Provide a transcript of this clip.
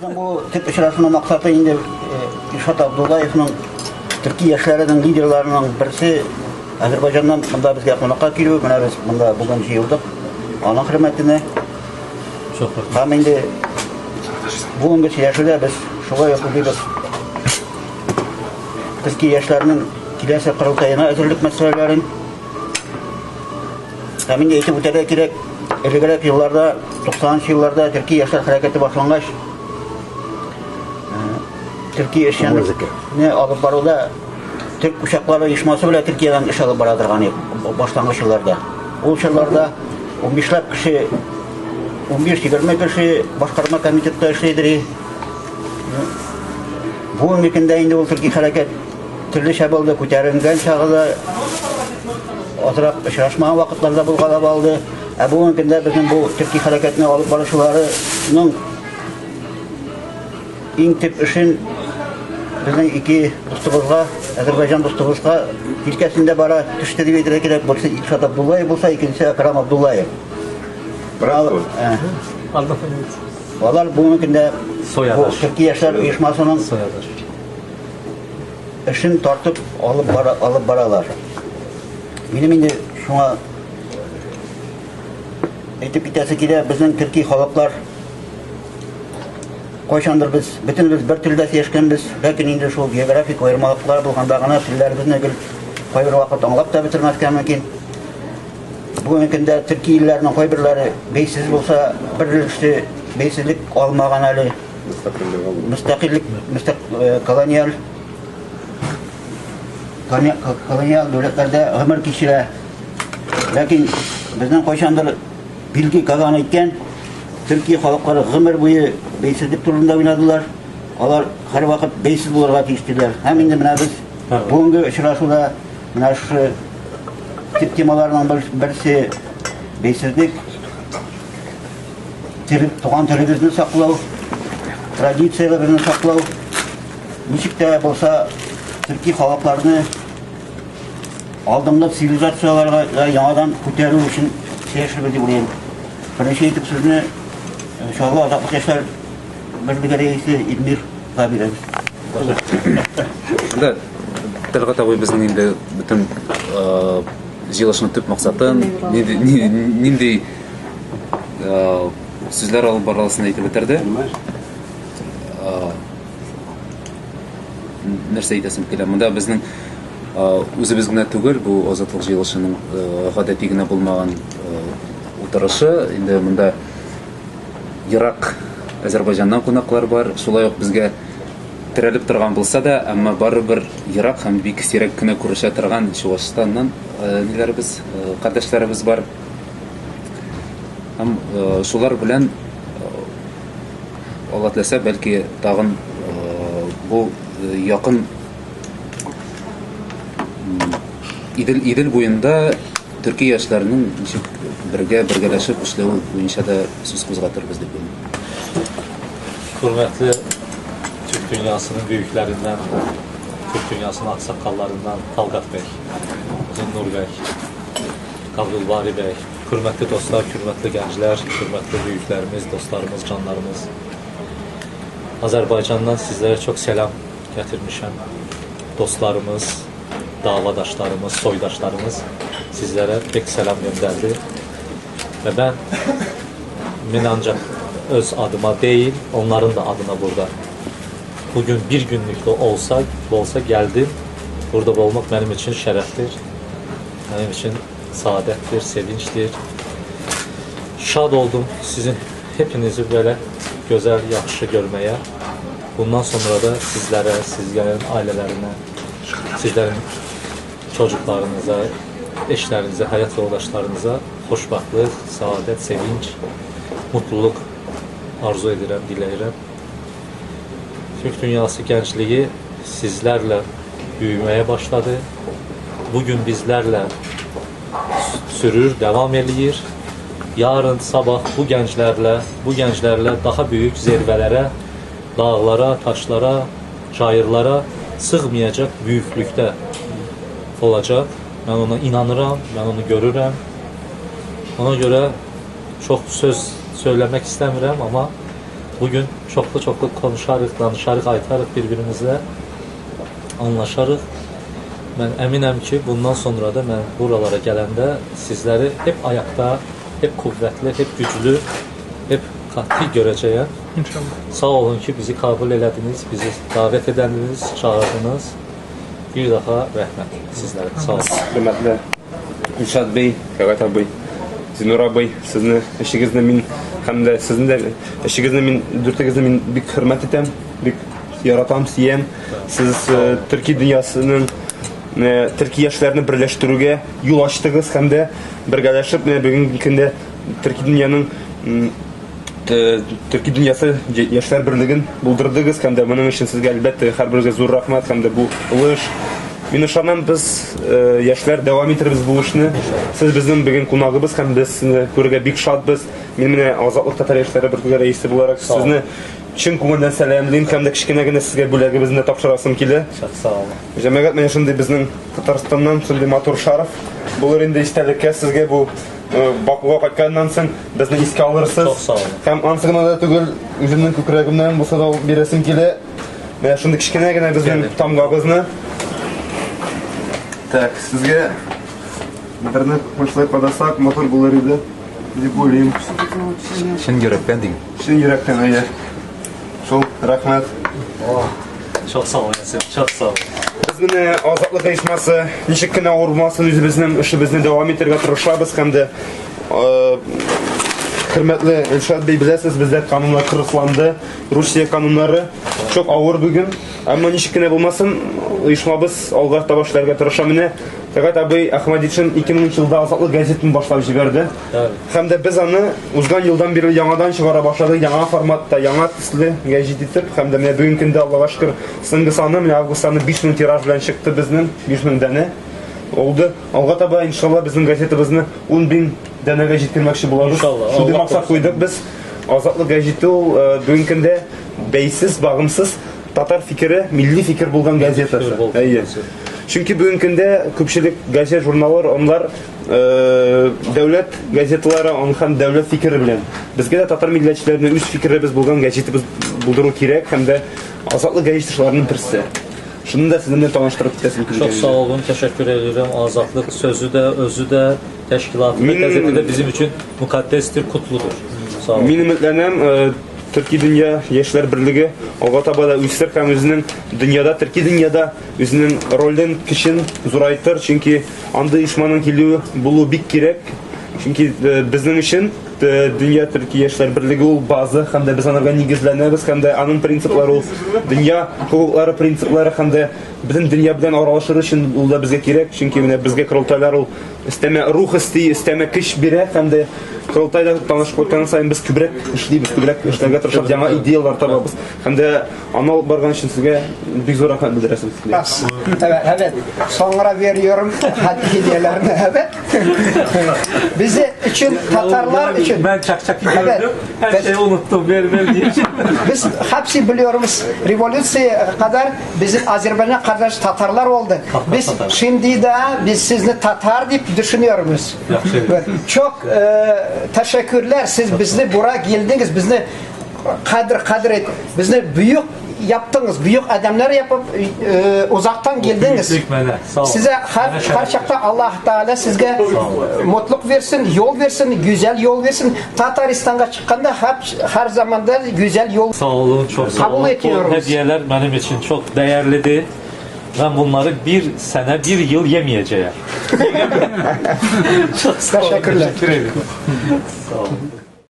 Безнең бу төп очрашуның максаты инде Илшат Абдуллаевның төрки яшьләренең лидерларының берсе Азербайҗаннан монда безгә кунакка килү. Менә без монда бүген җыелдык. Аның хөрмәтенә. Һәм инде бүгенге сөйләшүдә без шулай ук уйлыйбыз. Төрки яшьләрнең киләсе корылтаена әзерлек мәсьәләләрен. Һәм инде әйтеп үтәргә кирәк, элегрәк елларда, 90 елларда төрки яшьләр хәрәкәте башлангач, төрки эшчәнлекне алып баруда Төрк учаклары оешмасы белән Төркиядән эш алып бара торган башлангыч елларда. Ул чорларда 15ләп кеше, 15-20 кеше башкарма комитетта эшлидер. Бүгенге көндә инде ул төрки хәрәкәт төрлечә булды, күтәрелгән чагы да азрак очрашмаган вакытларда булгалап алды. Ә бүгенге көндә безнең бу төрки хәрәкәтне алып баручыларының иң төп эшен безнең ике дустыбызга, Азербайҗан дустыбызга җилкәсендә бара төште дип әйтергә кирәк. Берсе Илшат Абдуллаев булса, икенчесе Акрам Абдуллаев. Алар бүгенге көндә бу Төрки яшьләр оешмасының эшен тартып алып бара, алып баралар. Минем инде шуңа әйтеп китәсе килә, безнең төрки халыклар кайчандыр без бөтенебез бер телдә сөйләшкәнбез, ләкин инде шул географик аермалыклар булганда гына телләребезне гел кайбер вакыт аңлап та бетермәскә мөмкин. Бүгенге көндә төрки илләрнең кайберләре бәйсез булса, бер өлеше бәйсезлек алмаган әле. Мөстәкыйльлек, колониаль колониаль дәүләтләрдә гомер кичерә. Ләкин безнең кайчандыр Билги Каган әйткән, төрки халыклары гомер буе бәйсезлек турында уйнадылар. Алар һәрвакыт бәйсез булырга тиеш диделәр. Һәм инде менә без бүгенге очрашуда менә шушы төп темаларның берсе бәйсезлек, туган телебезне саклау, традицияләребезне саклау, ничек тә булса төрки халыкларны алдынгы цивилизацияләргә яңадан күтәрү өчен сөйләшербез дип уйлыйм. Беренче итеп сүзне Чаллы Азатлык яшьләр берлеге рәисе Илмирга бирәбез. Да, Тәлгать абый безнең инде бөтен җыелышның төп максатын, нинди сүзләр алып барыласын әйтеп бетерде. Нәрсә әйтәсем килә? Монда безнең үзебез генә түгел, бу Азатлык җыелышының гадәти генә булмаган утырышы. Инде монда ерак Азербайҗаннан кунаклар бар. Шулай ук безгә терәлеп торган булса да, әмма барыбер ерак һәм бик сирәк кенә күрешә торган Чувашстаннан ниләребез, кардәшләребез бар. Һәм шулар белән Алла теләсә, бәлки тагын бу якын Идел буенда төрки яшьләренең ничек бергә бергәләшеп эшләве буенча да сүз кузгатырбыз дип уйлыйм. Хөрмәтле Türk dünyasının büyüklerinden, Türk dünyasının aksakallarından Talgat Bey, Zunnur Bey, Abdülbari Bey, hürmetli dostlar, hürmetli gençler, hürmetli büyüklerimiz, dostlarımız, canlarımız. Azerbaycan'dan sizlere çok selam getirmişim. Dostlarımız, davadaşlarımız, soydaşlarımız sizlere pek selam gönderdi. Ve ben min ancak öz adıma değil, onların da adına burada. Bugün bir günlük de olsa geldim. Burada olmak benim için şereftir. Benim için saadettir, sevinçtir. Şad oldum sizin hepinizi böyle güzel, yaxşı görmeye. Bundan sonra da sizlere, sizlerin ailelerine, sizlerin çocuklarınıza, eşlerinize, hayat yoldaşlarınıza xoşbəxtlik, saadət, sevinç, mutluluk arzu edirəm, diləyirəm. Türk dünyası gençliği sizlerle büyümeye başladı. Bugün bizlerle sürür, devam eləyir. Yarın sabah bu gençlerle daha büyük zirvelere, dağlara, taşlara, çayırlara sığmayacak büyüklükte olacak. Ben ona inanıram, ben onu görürəm. Ona göre çok söz söylemek istemiyorum ama Bugün çoxlu-çoxlu konuşarıq, danışarıq, aytarıq bir-birimizlə, anlaşarıq. Mən əminəm ki, bundan sonra da mən buralara gələndə sizləri hep ayaqda, hep qüvvətli, hep güclü, hep qat'i görəcəyəm. İnşallah. Sağ olun ki, bizi kabul elədiniz, bizi davet edəndiniz, çağırdınız. Bir daha rəhmət sizlərə. Sağ olun. Hörmətli Ülşad bəy, Təlat abi, Zinur abi, sizni işinizni min həm də sizin də işinizni min dörtəgizni min bik hörmət etəm, bik yaratam, siyəm. Siz Türkiye dünyasının Türkiye yaşlarını birləşdirüge yol açdınız, həm də birgələşib bugünkü gündə Türkiye dünyanın Türkiye dünyası Yaşlar Birligin buldurdunuz, həm də bunun üçün sizə əlbəttə hər birinizə zor rəhmət, həm də bu ulu iş. Мен ышанам, biz яшьләр дәвам итербез бу эшне. Сез безнең бүген кунагыбыз һәм без сезне күрергә бик шатбыз. Мин менә Азатлык татар яшьләре берлеге рәисе буларак сезне чын күңелдән сәламлыйм һәм дә кечкенә генә сезгә бүләгебезне тапшырасым килә. Çok sağ olun. Җәмәгать, менә шундый безнең Татарстаннан шундый матур шарф булыр инде истәлеккә сезгә бу Бакуга кайтканнан соң безне искә алырсыз. Çok sağ olun. Һәм ансы гына да түгел, үземнең күкрәгемнән булса да бирәсем килә. Менә шундый кечкенә генә безнең тамгабызны. Так, сезгә берне башлай кадасак, матур булыр иде дип уйлыйм. Чын йөрәктән диген. Чын йөрәктән, әйе. Шул, рәхмәт. Çok sağ olun, Yasin, çok sağ olun. Без менә Азатлык оешмасы ничек кенә авыр булмасын, үзебезнең эшебезне дәвам итәргә тырышабыз һәм дә хөрмәтле Илшат бей, беләсез, бездә кануннар кырысланды. Русия кануннары çok авыр бүген. Әмма ничек кенә булмасын, оешмабыз алга таба эшләргә тырыша. Менә Тәгать абый Әхмәдишин 2000 елда Азатлык газетын башлап җибәрде. Һәм дә без аны узган елдан бирле яңадан чыгара башладык, яңа форматта, яңа төсле гәҗит итеп, һәм дә менә бүгенге көндә Аллага шөкер, соңгы саны менә август саны 5000 тираж белән чыкты безнең, 5000 данә oldu. Алга таба иншалла безнең газетабызны 10000 данәгә җиткермәкче булабыз. Иншалла. Шундый максат куйдык без. Азатлык гәҗите ул бүгенге көндә бәйсез, багымсыз татар фикере, милли фикер булган газетасы. Әйе. Чөнки бүгенге көндә күпчелек газет, журналлар, онлар дәүләт газеталары, он һәм дәүләт фикере белән. Безгә дә татар милләтчеләренең үз фикеребез булган газетабыз булдыру кирәк һәм дә Азатлык гәҗите шуларның берсе. Шуны да сезнең белән таныштырып китәсем килгән. Çok sağ olun, teşekkür ederim. Azadlık sözü de, özü de, təşkilatı da, gazeti de bizim için mukaddestir, kutludur. Sağ olun. Мин өметләнәм, Төрки дөнья Яшьләр берлеге алга таба да үсер һәм үзенең дөньяда, төрки дөньяда үзенең ролен, көчен зурайтыр, чөнки андый оешманың килүе булу бик кирәк. Чөнки безнең өчен дөнья төрки яшьләр берлеге ул база, һәм дә без анарга нигезләнәбез, һәм дә аның принциплары ул дөнья хокуклары принциплары, һәм дә бөтен дөнья белән аралашыр өчен ул да безгә кирәк, чөнки менә безгә корылтайлар ул өстәмә рух өсти, өстәмә көч бирә, һәм дә корылтайда танышып кайткан саен без күбрәк эшлибез, күбрәк эшләргә тырышабыз, яңа идеялар табабыз. Һәм дә аны алып барган өчен сезгә бик зур рәхмәт белдерәсем килә. Evet, evet. Sonra veriyorum hediyelerini, evet. Bizi için Tatarlar için. Ben çakçak gördüm. Her şeyi unuttum. Ver diye. Biz hepsi biliyoruz. Revolüsiye kadar bizim Azerbaycan kardeş Tatarlar oldu. Biz şimdi de biz sizi Tatar deyip düşünüyoruz. Çok teşekkürler. Siz bizi buraya geldiniz. Bizi kadir et. Bizi büyük yaptınız, büyük adamlar yapıp uzaktan geldiniz. Size her şakta Allah Teala sizge mutluluk versin, yol versin, güzel yol versin. Tataristan'a çıkanda her zamanda güzel yol. Sağ olun, çok sağ olun. Bu hediyeler benim için çok değerliydi. Ben bunları bir sene, bir yıl yemeyeceğim. Çok sağ olun. Teşekkürler. Teşekkür ederim. Sağ olun.